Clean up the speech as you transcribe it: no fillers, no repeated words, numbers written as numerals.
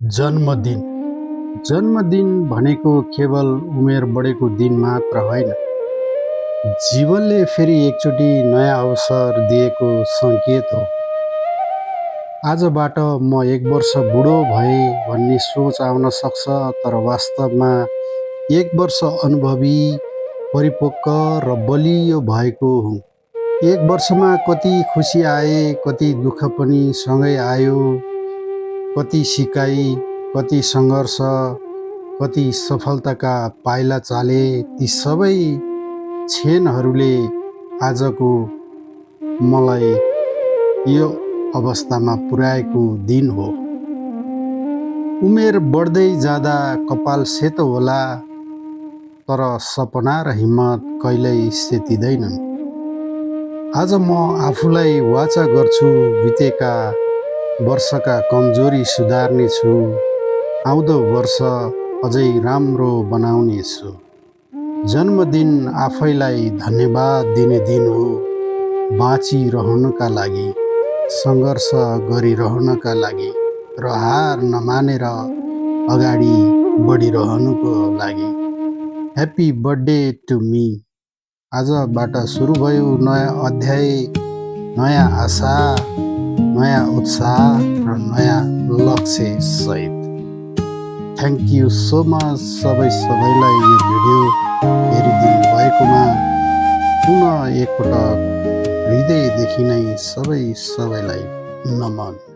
जन्मदिन जन्मदिन भनेको केवल उमेर बढेको दिन मात्र होइन, जीवनले फेरि एकचोटि नयाँ अवसर दिएको सङ्केत हो। आजबाट म एक वर्ष बुढो भएँ भन्ने सोच आउन सक्छ, तर वास्तवमा एक वर्ष अनुभवी, परिपक्व र बलियो भएको हुँ। एक वर्षमा कति खुसी आए, कति दुःख पनि सँगै आयो, कति सिकाइ, कति सङ्घर्ष, कति सफलताका पाइला चाले। ती सबै क्षणहरूले आजको मलाई यो अवस्थामा पुर्याएको दिन हो। उमेर बढ्दै जाँदा कपाल सेतो होला, तर सपना र हिम्मत कहिल्यै सेतिँदैनन्। आज म आफूलाई वाचा गर्छु, बितेका वर्षका कमजोरी सुधार्नेछु, आउँदो वर्ष अझै राम्रो बनाउनेछु। जन्मदिन आफैलाई धन्यवाद दिने दिन हो, बाँचिरहनका लागि, सङ्घर्ष गरिरहनका लागि र हार नमानेर अगाडि बढिरहनुको लागि। Happy birthday to me. आजबाट सुरु भयो नयाँ अध्याय, नयाँ आशा, नयाँ उत्साह र नयाँ लक्ष्य सहित। थ्याङ्क यू सो मच सबैलाई यो भिडियो हेरिदिनु भएकोमा। पुनः एकपटक हृदयदेखि नै सबैलाई नमन।